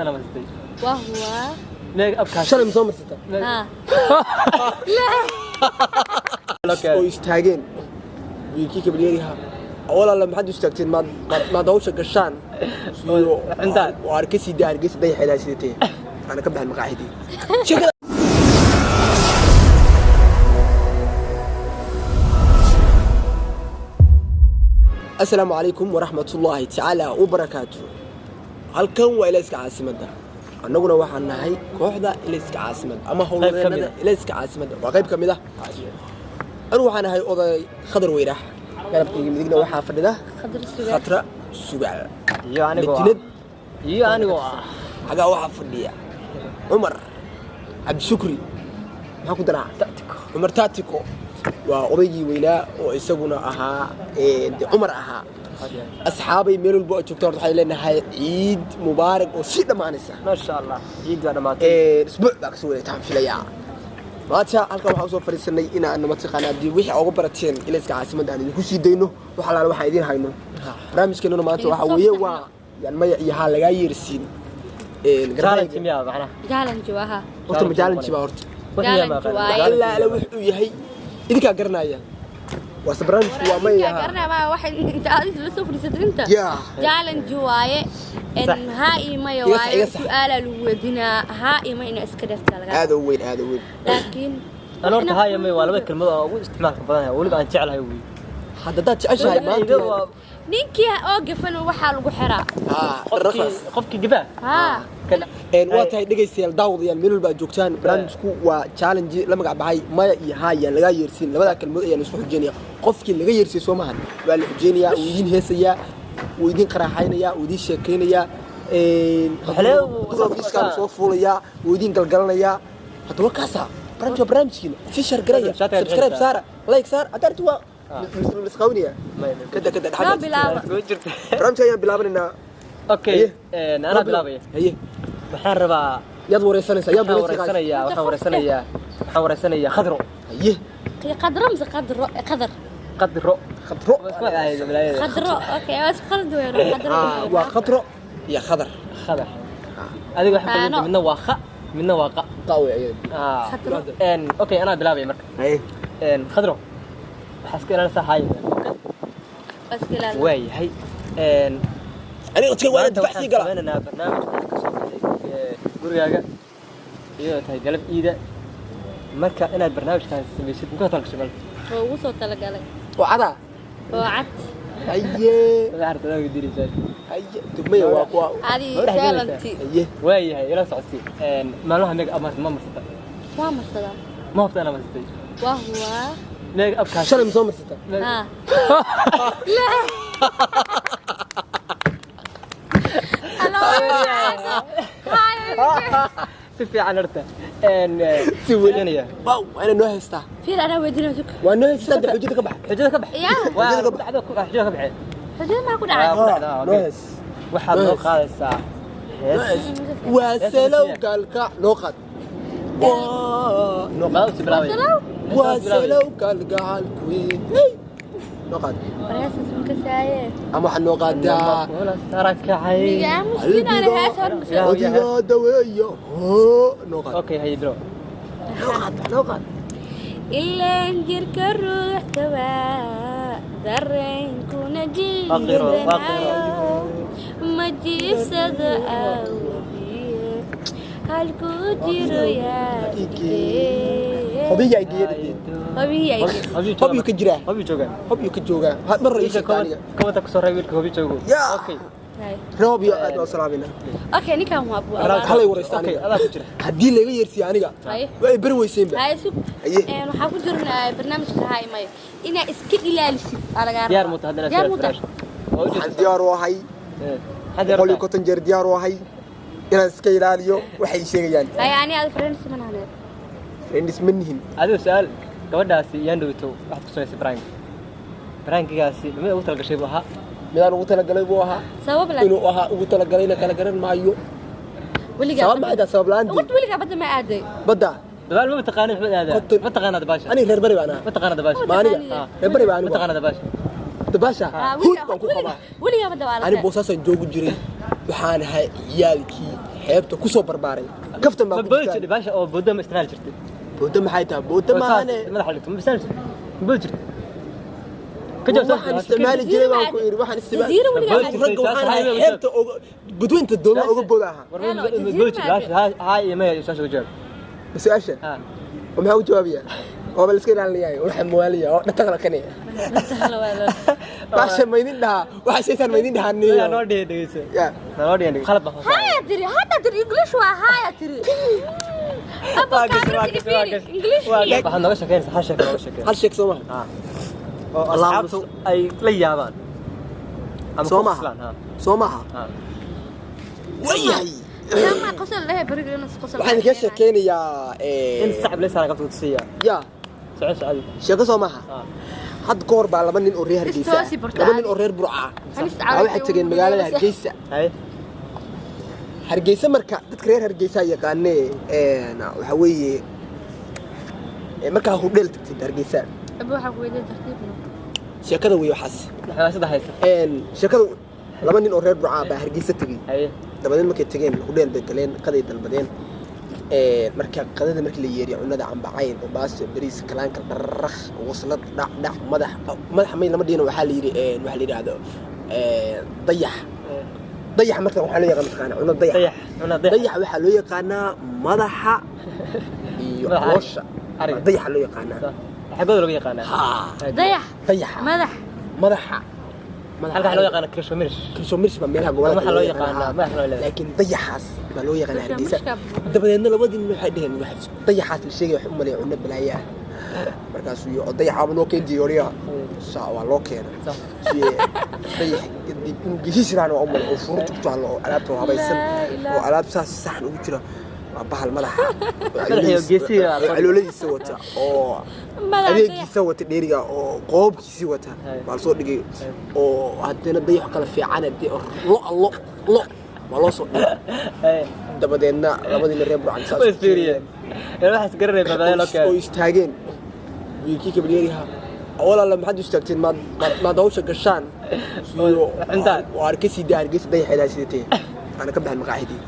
Ana marsatay. Waa huwaa. Make upkaas. Shalay ma soo marsata? Haa. Oo istaageen wiilkii kabalyeeriha, walaala, maxaad u istaagteen? Maad hawsha gashaan iyo Cuntaan. Waa arkasii daa Hargeysa dayaxeedaa sidatee ana ka baxin maqaaxidii sheekada. Asalaamu calaykum waraxmatullaahi tacaala wabarakaatu. Halkan waa Ilayska Caasimadda, annaguna waxaan nahay kooxda Ilayska Caasimadda ama howlwadeennada ah. Ilayska Caasimadda waa qayb ka mid ah. Anigu waxaan ahay oday Khadar Weyrax, garabkayga midigna waxaa fadhida Khadar Sugaal. Khatra Sugaal. Iyo anigoo ah. Makiinad. Iyo anigoo ah. Xagaa waxaa fadhiya Cumar Cabdishukri, maxaa ku daraa? Tactico. Cumar Taatiko waa odaygii weynaa oo isaguna ahaa dee Cumar ahaa. Asxaabay, meel walba oo joogta horta waxay leenahay ciid mubaarak oo sii dhammaanaysa. Maasha Allah. Ciid waa dhamaatay. Isbuuc baa kasoo wareegtaan filayaa. Maanta halkan waxaan usoo fadhiisanay inaan mataqaanaa dee wixii uga barateen Ilayska Caasimadda aan idinku sii dayno. Wax alaala waxaan idiin hayno barnaamijkeenuna maanta waxaa weeye waa yan maya iyo haa lagaa yeersiin. Challenge miyaa macnaha? Challenge waa haa. Horta ma challenge baa horta? Wixii yaa Challenge ma waaye. Alla alla wuxuu yahay idinkaa garanaya, waase barnaamijku waa maya iyo haa. Garanaya maa waxa inta aad isla soo fadhiisatay inta. Yaa. Challenge waaye. Sax. En haa iyo maya Iga sax, waaye. iga sax. Su'aalaa lagu weydiinaa, haa iyo maya inaa iska dheeftaa lagaa. Aad u weyn, aad u weyn. Laakiin Ana horta haaya may waa laba kelmad oo ugu isticmaalka badan yahay, weliba aan jeclahay wey. Hadda haddaad jeceshahay maanta Iyada waa ninkii oo gafan waxaa lagu xiraa. Haa. qofkii Rafas. Qofkii gabaa. Haa. Waa tahay dhegaystayaal, daawadayaal, meel walba aad joogtaan, barnaamijku waa challenge la magac baxay maya iyo haa ayaan lagaa yeersiin. Labadaa kelmood ayaa laisku xujeynaya. Qofkii laga yeersiiyo soo maahan waa la xujeynayaa, wuu idiin heesayaa, wuu idiin qaraaxaynayaa, wuu idiin sheekaynayaa, Waxlee fiiskaan soo fuulayaa, wuu idiin galgalanayaa. Haddaba kaasa barnaamij waa barnaamijkiina si share garaya, Shaatiga subscribe bixinaysaa. saara, like saara hadda arti waa lisqawinaya kada kada. Noo Dhaxal bilaaba. Isku jirta. barnaamijka ayaan bilaabanaynaa. Okay, Haye. anaa bilaabaya. Haye. Waxaan rabaa Yaad wareysanaysaa? Yaad waxaan wareysanaysaa? wareysanayaa Khadro. Haye. Qadro mise qadro qadar? Qadro. Khadro. Waa isku ahayd bilaayada. Qadro, okay, waa isku qalad weyn qadro. Waa Khadro iyo Khadar. Khadar. Adiga waxa Aano. kale midna waa kha, midna waa qa. Qawi ayada. Khadro. Okay, anaa bilaabaya marka. Haye. Khadro. Waxaa iska ilaalinaysaa haaya. Waa iska ilaali. Waayahay. Aniga codka waa Maanta difaac waxaan sii gala. sameynaynaa barnaamij ka soo baxay gurigaaga iyadoo tahay galab iida. Marka inaad barnaamijkan samaysid muka talagashay bal? Oo ugu soo talagalay. Oo cada. Oo cad. Haye. Waxaad aragtaa waa weydiinaysaa. Haye, dugmaya waa kuwa. Adi Ma dhex gelaysaa? saalanti. Haye. Waayahay, ila socodsii. Maalmaha make up ma marsata? Waa marsadaa. Ma hubta inaa marsatay? Waa huwaa. Make upkaas. Shalay ma soo marsata? Haa. La. Aloo. Si fiican horta. Si weyn. Weynaya. Wow, waa inay noo haystaa. Fiir, anaa weydiinaya sug. Waa noo haystaa de, xujada ka bax. Xujada ka bax. Yaa. Waa Xujada ka bax. dhacdo ku xujada ka baxee. Xujada maa ku dhacay? Ku dhacda, Noo okay. hees. Waxaad Noo noo hees. qaadaysaa Noo hees. hees. Waa salow galka noo qaad. Waa noo qaad. Maad u bilaabaya. Salow? Waa salow kalgacalkuwe. Hey. Noo qaad. War heestas ma kasaaye. Ama waxaad noo qaadaa Kula sarakacay. Miga aamuskiin ana hees hor Yaa. Odiga daweeyo hoo noo qaad. Okay, haye bilo. Noo qaad, noo qaad. Ilaan jirka ruux kawaa dareenkuna Waa qiro, waa qiro. jiidanayo ma jiifsado awdiye halkuu jiro yaa igee. Hobiga ay geeyeen. Hobiga ay geeyeen. Hobiyu ka jiraa. Hobiyu joogaa. Hobiyu ka joogaa. Mar hore ii sheegta aniga. Kawada ku soo reeb wiilka hobi joogo. Yaa. Okay. Hay. Roob iyo aad waa salaamayna. Okay, ninkan waa buu Halay wareysta Okay, aniga. adaa ku jira. Haddii laga yeersiiyo aniga Haye. waa ay beri weyseenba. Haye, sug. Haye. Waxaa ku jirna barnaamijka haa imayo inaa iska ilaalisid aa lagaa rabaa. Diyaar muuta haddana. Diyaar muuta. Waa u Waxaan jeedaa. diyaar u ahay Maxaad diyaar u 150 jeer diyaar u ahay inaan iska ilaaliyo waxay sheegayaan. Haye, ani aad friends ma nahaneed? Friends ma nihin. Adigu su'aal gabadhaasi yaan dhowto waxaad ku samaysay prank. Prankigaasi mid ugu talagashay buu ahaa. Midaan ugu talagalay buu ahaa. Sabab la Inuu ahaa ugu talagalayna kala garan maayo. Weligaa Sabab maxay tahay sabab la'aantii? Horta weligaa badda ma aaday? Badda. Dabaal ma taqaanid, maxamed aadaa? Konton- Ma taqaanaa dabaasha? Aniga reer bari baan ahaa. Ma taqaanaa dabaasha? Ma aniga? Taqaanid. Reer bari baan Ma anigu. taqaanaa dabaasha? Dabaasha Ah, huud baan ku qabaa. Weligaa badda waa Ani boosaasaan joogi jiray, waxaan ahay ciyaalkii. Xeebta ku soo barbaaray, kaftan baa Ma ku boodi jirtaa. Jirtay baasha oo booda ma isticmaali jirtay? Booda maxay tahay? Booda Oo saas maahane. Madaxa dhigto ma isticmaali jirtay? Ma boodi jirtay? Ka jawaab. Waxaan isticmaali jiray baan ku yidhi, waxaan isticmaali Jasiiro weligaa Boodi ragga waxaan ahay xeebta oga badweynta dooma oga booda ahaa. War Hello, ma jasiiro boodi jirtay ma baasha? Haa iyo maya, su-aasha uga jawaab. Su-aasha? Haa. Oo maxaa u jawaabiyaa? Oo bal iska ilaalinayaa, waxa muwaaliya oo dhaqan kanaya. Baasha maydin dhahaa, waxa shaytaan maydin dhahaa niyo. Yaa noo dhihi, dhegeyso. Ya. Noo dhihi, qalab baan soo saaray. Haya tiri, hadda tiri English waa haya tiri. Abo Waa gashay, waa kaamirada gashay, waa fiiri gashay. English. Waa gashay. Waxaad nooga sheekeynaysaa hal sheeko, nooga sheekeen. Hal sheeg soo maha? Haa. Oo Allahumma asxaabtu ay la yaabaan ama Soo ku maaha? qoslaan, haa. Soo maaha? Haa. Wayahay. Sama qosol lehe bariga inuu qosol. Waxaan idinkaga sheekeynayaa In sacab la saaran qabta tusiya. Ya. Soco, socodi. Sheeko soo maaha? Haa. Hadda ka hor baa laba nin oo reer Hargeysa ah, Istoosi barta laba nin adi. oo reer Burca ah Halis baa waxay tageen magaalada Hargeysa. Hay. Hargeysa marka dadka reer Hargeysa yaqaanee, waxaa weeye markaa hudheel tagtid Hargeysa. Abo waxa ku weydiin tartiib. Sheekada wey waxaas. Xamaasada haysa. Sheekada, laba nin oo reer Burca ah baa Hargeysa tegey. Haye. Dabadeed markay tageen hudheel bay galeen, qaday dalbadeen. Marka qadada markii la yeeriyo, cunada cambacayn oo baasto, bariis, kalaanka, dharrakh, waslad, dhac dhac, madax madax may lama dhihina, waxaa la yidhi waxaa la yidhaahdo dayax. Dayax marka waxaa loo yaqaan, mataqaana cunada dayax? Dayax, cunada dayax. Dayax waxaa loo yaqaanaa madaxa iyo Madaxa caloosha. Ariga. Dayaxa loo yaqaanaa. Xaggooda looga yaqaanaa? Haa. Dayax. Dayaxa. Madax. Madaxa. Halka waxaa loo yaqaanaa kirsho mirish. Kirsho mirish baa meelaha gobolada Waxaa loo yaqaanaa, madaxa loo leeyahay. Laakiin dayaxaas baa loo yaqaanaa Kirsho Hargeysa. mirishka. Dabadeedna labadii nin waxay dheheen wax dayaxaas la sheegaya wax u maleeya cunno balaaye ah. Markaasuu yii oo dayaxaaba noo keen diyooriyaha saa waa loo keenay. Sax. Si dayax kadib inuu geesiis raana waa u malay oo furuurta ku taalo oo alaabta oo habaysan Laa ilaaha. oo alaab saas saxan ugu jira, waa bahal madaxa oo Madaxa iyo geesihiisa oo calooladiisa wata oo Madaxa. Adeegiisa wata dheeriga oo qoobkiisii wata Hay. baa lasoo dhigay, oo haddana dayax kale fiican dee oo lo lo lo baa loo soo dhigay. Haye. Dabadeedna labadiina reer Burcan saas Way isfiiriyeen. Ee waxaas garanay babaaya loo oo keenay. Istaageen wiilkii kabalyeeriha, walaala maxaad u istaagteen? Maad hawsha gashaan? Cuntaan. Waa arka sii daa Hargeysa dayaxeedaa sidatee ana ka baxin maqaaxidii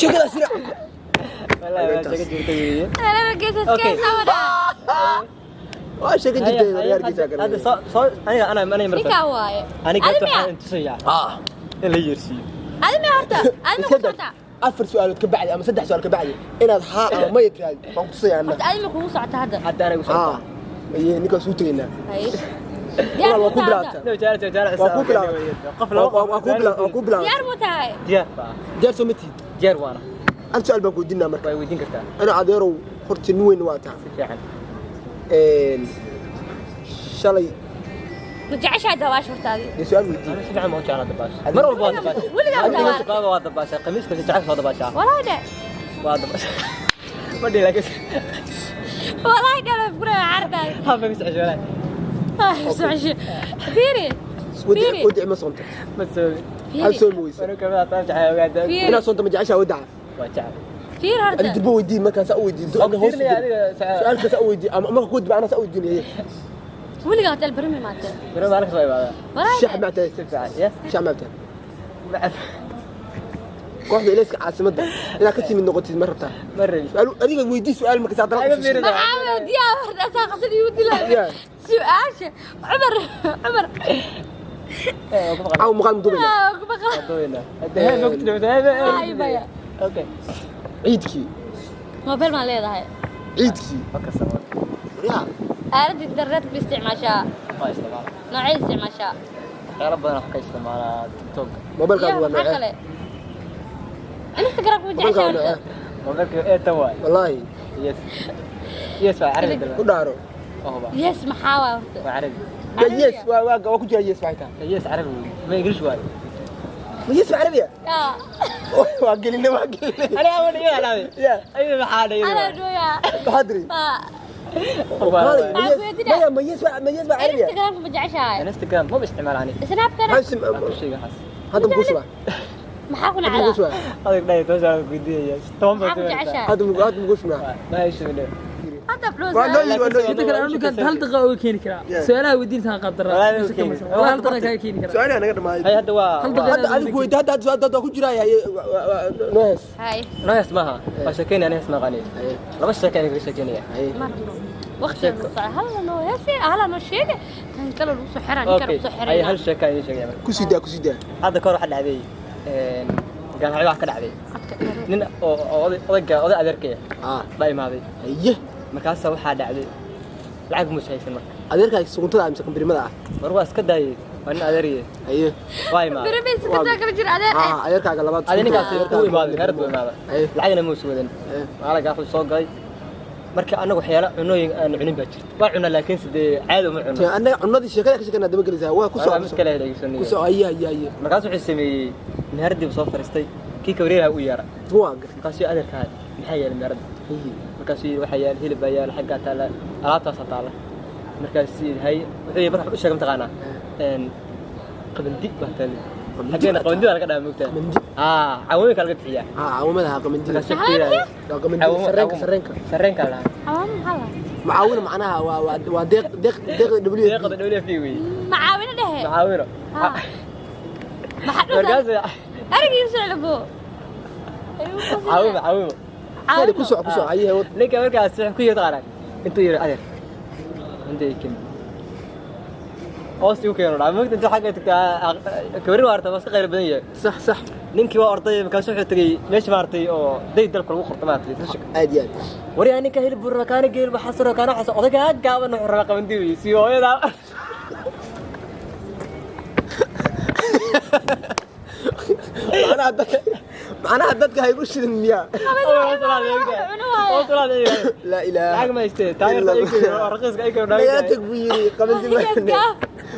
sheekadaas ina. Wallaahi waa sheeko jirta weeye. Laba geesas Okay. ka sawda. Waa sheeko Haye, jirtay haye, reer Hargeysa. hadda soo soo aniga aniga marka. Ninka waaye. Aniga Adi horta miya? waxaan tusayaa ah in la yeersiiyo. Adi miya horta? Adi ma Iska ku daa. socota? Afar su'aalood ka bacdi ama saddex su'aal ka bacdi inaad haa ama maya tiraahdo baan ku tusayaa anna. Horta adi ma kugu socota hadda? Hadda aniga haa soo. Aye, ninkaas u tegaynaa. Haye. Walaal, waa ku Diyaar ma bilaabtaa. No, jaala jaala. Waa ku bilaabay. Qof laba qof. Waa ku bilaabay, waa ku bilaabay. Diyaar ma tahay? Diyaar baa. Diyaar soo ma tihid? Diyaar waana. Hal su'aal baan ku weydiinaa marka. Way weydiin kartaa. Ana adeerow horta nin weyn waa tahay. Si fiican. Shalay Ma jeceshahay dabaasha horta adi? Dee su'aal weydiin. Aniga si fiican ma u jeclaa dabaasha. Mar walba waa dabaasha. Weligaa ma Weligaa dabaasha? waa dabaasha. Khamiis kasta jecel soo dabaasha. Walaahi dhe. Waa dabaasha. Ma dhihi laakiin Walaahi dhe la fura cardaay. hafa ka socosho walahi. Socosho. Fiiri. Fiiri. Wadici ma soonta? Ma soomi. Hal Fiiri. soomi weyse. Aniga kamid ah jecel ogaada. Fiiri. Inaad soonta ma jeceshaa wadaca? Waa jecel. Fiiri Adi horta. durba weydiin markaan saa u weydiin. Waa ku fiirinaya adiga. Su'aalka saa u weydiin ama marka ku dib anaa saa u weydiinaya. Weligaa hotel bari ma imaatee? Biro maalin kasoo imaada. Walaahi Shax dhe. ma tahay? Si fiican. Yes. Shax ma tahay? Kooxda ilayska caasimadda inaad ka timid noqotid ma rabtaa? Ma rabi. Su'aal adiga weydii, su'aal marka saa Aga dalaq. fiirina. Maxaa weydiiyaa horta asaa qasab iigu dilaa. Yeah. Su'aasha Cumar Cumar. Eh, waa ku maqan. Caawa muuqaal mudubayna. Ah, ku maqan. Dooyna. Hadda hee ma ku tilmaamay. Ay, maya. Okay. Ciidkii. Mobile maan leedahay? Ciidkii. Waa ka sabab. Yaa. Aaladda internetka ma isticmaashaa? Waa isticmaala. Noocee isticmaashaa? Waxyaalo badan waxaan ka isticmaalaa TikTok. Mobilkaagu Iyo waa maxaa noocee? kale? Instagram ma jeceshahay Mobilkaagu waa horta? noocee? Mobilka ee tan waay. Wallaahi. Yes. Yes, waa carabi Ku dalban. dhaaro. Oh, ba. Yes, maxaa waay horta? Waa carabi. Ya yes, waa ku jira yes waxay tahay. Yes, carabi weeye. Ma English waay. Ma yes ma carabiya? Yaa. Waa gelinay, waa gelinay. Aniga ama dhiga dhaaday. Ya. Ayada maxaa dhigay? Anaa dhooyaa. Maxaa tiri? Waa. Kaalay, ma Waxaan yes ku weydiinaya. maya, ma yes waa, ma yes waa carabiya? Instagramka ma jeceshahay? Instagram ma isticmaal ani. Snapkana? Maxaa Waa ku sheegay xas. hadda muku shubaa? Maxaa ku Hadda muku nacdaa? shubaa? Adag dhahay toos aan ku diyayaa. Toban Maxaa ku baa. jeceshahay? Hadda muku shubaa? Ma hayso. Hadda Waa loo yiri, waa loo yiri. Midda kale, anigu hal daqiiqa uga keeni karaa su'aalaha weydiinta qaab daraa. Walahi uga keeni. Wallahi hal daqiiqa kaga keeni karaa. Su-aalaha naga dhamaaday. Hay, hadda waa Hal daqiiqa. Hadda adigu weydi, hadda hadda hadda ku jiraa haye, noo hees. Hay. Noo hees maaha, waa sheekeynaya. Ani hees ma aqaaniyo. Laba sheeke ayaan kaga sheekeynaya. Haye. Marno waqtiga noo socda, hala noo heese, hala noo sheege, tan kale lagu soo xiraa, ninka Okay. lagu soo Hay, xiraa. hal sheeke ayaan idiin sheegaya marka. Ku sii daa, ku sii daa. Hadda kahor waxaa dhacday, gaalxacyo waxaa ka dhacday nin oo oday, odayga oday adeerkaya baa imaaday. Haye. Markaasaa waxaa dhacday lacag muus haysan marka. Adeerkaa suguntada ah mise kambirimada ah? Mar waa iska daayay, waa nin adeeriye. Haye. Waa imaaday. Beribays ka kala jira adeer. Adeerkaaga labaad. Adi ninkaasi Adeerkaaga uu imaaday, meherad buu imaaday. Haye. Lacagna muus wadan. Haye. Maalagaa wuxuu soo galay marka anagu waxyaala cunooyin aan cunin baa jirta, waa cunaa, laakiinse dee caadi uma cuno. Tee, annaga cunadii sheekada ka sheekanaa daba gelaysaa, waa ku waa soo mid kale dhegeysanaya. Ku soo, haye haye haye. Markaas wuxuu sameeyey, meheradiibu soo fariistay, kii kawareeraha u yeera. Waa gar. Markaasuu adeerkaa, maxaa yeelay meherada? Haye. Markaasuu yidhi, waxaa yaal hilib baa yaal, xaggaa taala, alaabtaasaa taala. Markaasuu yidhi hay, wuxuu yidhi, marka wuxuu u sheegay mataqaanaa, qabandi baa taala. Qabandi xaggeena baa. Qabandi baa laga dhahaa, moogtaa? Qabandi. Caawooyinka laga bixiyaa. Caawimada ha, qamandida. Markaasuu ku yidhaahday Waa qamandida, sarreenka, sarreenka. Sarreenka la dhahaa. Caawin maxaa la Macaawina macnaha waa deeq W. Deeqda WFP wey. Macaawino dhehe. Macaawino. Ha. Maxaa dhahdaa? Markaasuu Arigiisu celibo. caawimo, caawimo. Haye, ku soco, ku soco, haye wad. Ninka markaas wuxuu ku yidhi taqaanaa, intuu yidhi adeer inta ii keen, hoos igu keeno dhaa moogta, intuu xagga tagtaa kabarin waarta waa iska qayr badan yahay. Sax sax. Ninkii waa orday, markaasuu wuxuu tegey meesha maartay oo day dalka lagu qorto maartay. Aad iyo aad. Waryaa, ninka hilib buu rabaa, kaana geel waxaa saro, kaana waxaa odayga gaaban wuxuu rabaa qabandi wey si hooyadaa. Macnaha dadka hay u shidan miyaa? Laa ilaaha. Lacag ma haystee, taageerta ay keeno oo raqiiska ay keeno. Nagaa tag buu yiri, qabandi ma.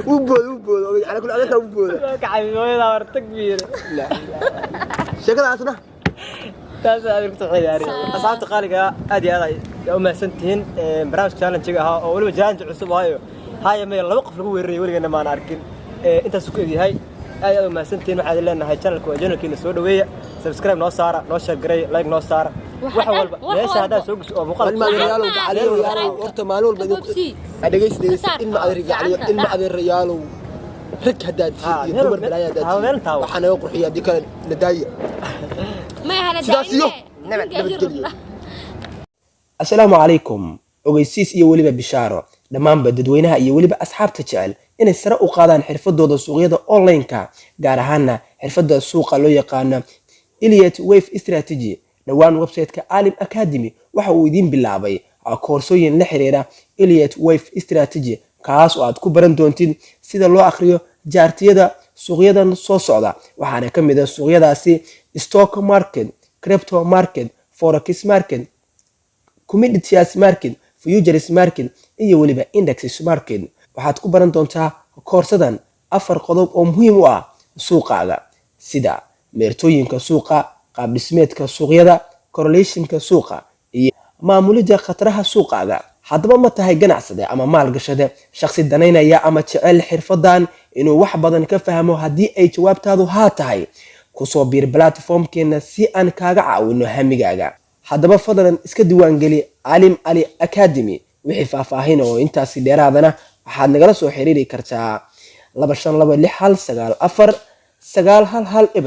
Wuu booda, wuu booda oday, calaa kulli adeerkaa wuu booda. Kacay hooyadaa war tag buu yiri. Laa ilaaha. Sheekadaasna Taas aad ku ciyaari. Asxaabta qaaliga ah, aad iyo aad ay u mahadsan tihiin. Barnaamijka challenge ahaa oo weliba challenge cusub ahayo haya meel laba qof lagu weerarayay weligeena maan arkin. Intaas ku egyahay. Aad iyo aad u mahadsan tihiin. Waxaan idin leenahay channelku waa channelkiina, soo dhaweeya, subscribe noo saara, noo share gareey, like noo saara, Wax wax dhan, walba wax meesha walba. Haddaad soo gasho oo muuqaal Ilma adeerayaalow, gacaliyo yaalow, horta maalin walba Bobsi. Dhegeysi, dhegeysi. Saar. Ilma adeer, ilma adeerayaalow, rag haddaad tihiin iyo meel dumar balaayo haddaad meel tihiin, taawo. Waxaa naga qurxiya, haddii kale nadaaya. Ma ahana. Sidaas iyo nabadgelyo. Asalaamu calaykum. Ogeysiis iyo weliba bishaaro dhammaanba dadweynaha iyo weliba asxaabta jecel inay sare u qaadaan xirfadooda suuqyada online-ka, gaar ahaana xirfadda suuqa loo yaqaano Elliott Wave Strategy. Dhowaan website-ka Alim Academy waxa uu idiin bilaabay koorsooyin la xiriira Elliott Wave Strategy, kaas oo aad ku baran doontid sida loo akhriyo chart-iyada suuqyadan soo socda. Waxaana ka mid ah suuqyadaasi stock market, crypto market, forex market, commodities market, futures market iyo weliba indexes market. Waxaad ku baran doontaa koorsadan afar qodob oo muhiim u ah suuqaaga, sida meertooyinka suuqa, qaab dhismeedka suuqyada, correlationka suuqa iyo maamulidda khataraha suuqaaga. Haddaba ma tahay ganacsade ama maalgashade, shaqsi danaynaya ama jecel xirfadan inuu wax badan ka fahmo? Haddii ay jawaabtaadu haa tahay, kusoo biir platformkeena si aan kaaga caawino hamigaaga. Haddaba fadlan iska diiwaangeli Alim Ali Academy. Wixii faahfaahin oo intaasi dheeraadana waxaad nagala soo xiriiri kartaa 2526194911 0.